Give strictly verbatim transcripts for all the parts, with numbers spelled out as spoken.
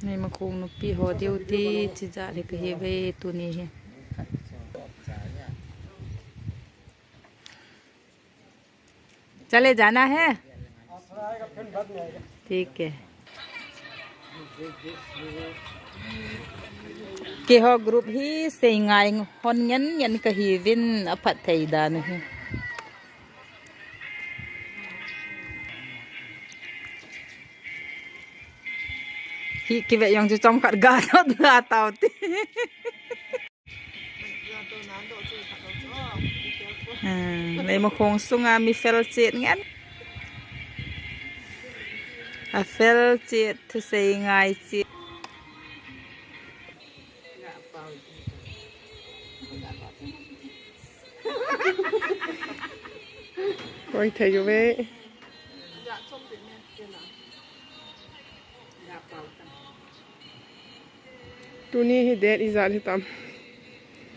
Neimakhong nupi ho duty chijat hi kahi ve tuni hi. चले जाना है? ठीक है. Keiho group hi seingai hon ngen ngen kahiuvin aphatthei dan u hi. Hi kive jong chu chomkhat ga thot ga tau ti. Hmm, Neimakhong sunga mi fel chet ngen. Afel chet, thusei ngai chet. Koi thei uve. Tuni hi date ijat hitam?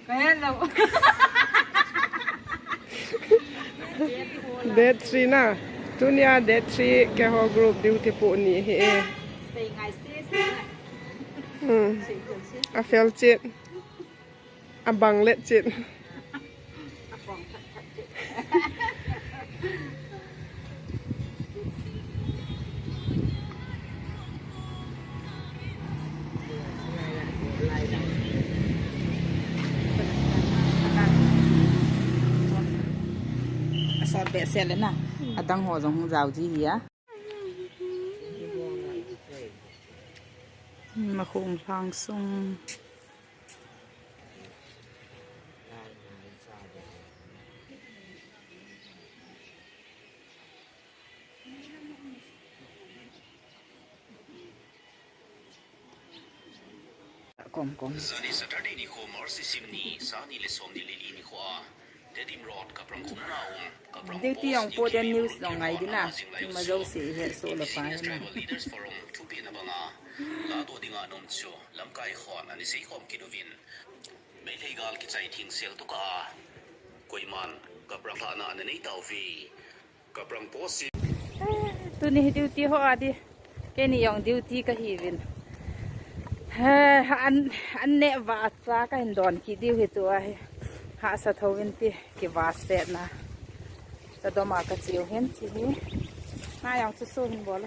Kahe lou. Date three na. Tunia date three keiho group duty pu ni hi e. Seingai se, seingai. Hmm. Afel chet. Abang let chet. Asot behseh le na. Adang ho jong hung jao ji hi a. Makhong lhang sung. Kom, kom. Zani Saturday nikho March nisim ni, sangni le somni le li nikho a, Tedim Road, Kaprang khumna um, Kaprang Duty post, jong po Duty den news Road, jong ngai ding a. Jinglaiyong Ima jo Sua, se he so la Indigenous pa na. Tribal Leaders Forum thupehna banga, ladoh dinga nom chu, lamkai hon ana seikhom kit uvin. Meitei gal kichai thing sel tu ka, koiman, Kaprang lhahna ana nei tauve. Kaprang post hi. Tuni hi duty ho a di. Keini jong duty kahiuvin. He, an, an neh vah a cha kahin don kit diu hi tua hi. Hahsa thouvin ti kivahsetna. Chadom a kache u hin chi hi. Na jong chu su hin bol.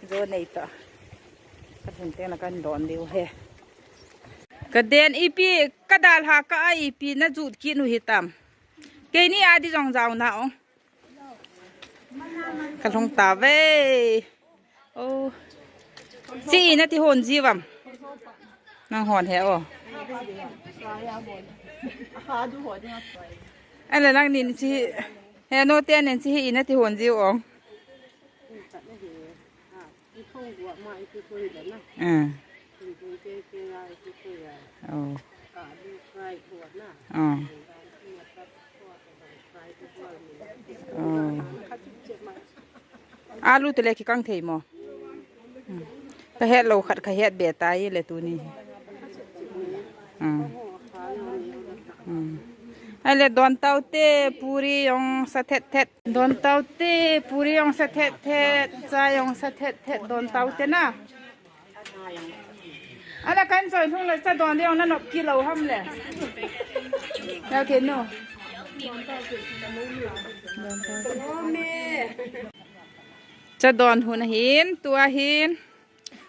Jo nei ta. Kalhun teng na kahin don diu hi. Kaden ipi kadalha ka a ipi najut kit u hitam. Keini a di jong jao na o. Kalhung tave. O. Chi ina ti hon ji vam. Nang hon he o. Ala nang nin chi. He no te nin chi hi ina ti hon ji o. Ah. Oh. Oh. Oh. Alu te le kikang thei mo. Hmm. Kahet lou khat kahet be tai le tuni. Hmm. Hmm. Ai le don tau te puri jong sa thet thet. Don tau te, puri jong sa thet thet, cha jong sa thet thet, don tau te na. Ala kan choi lhung le cha don ding jong na nop kit lou ham le. Nau te no. Cha don hun ahin, tua hin.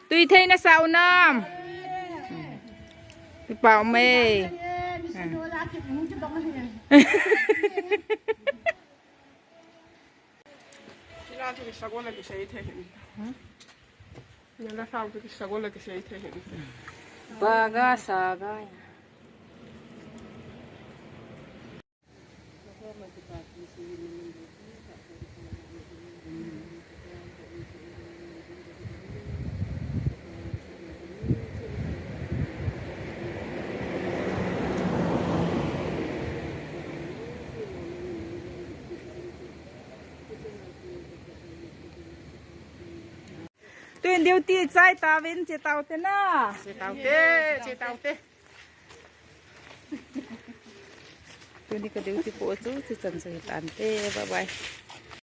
Tui thei nasa u nam. Pi pau mei. Kila chu kisagol a kisei thei hin. Hmm? Nala sao chu kisagol a kisei thei hin. Baga saga. Tun duty chai tauvin, che tau te na. Che tau te, che tau te. Tuni ka duty po chu, chu chan chu hi tan te. Bye bye.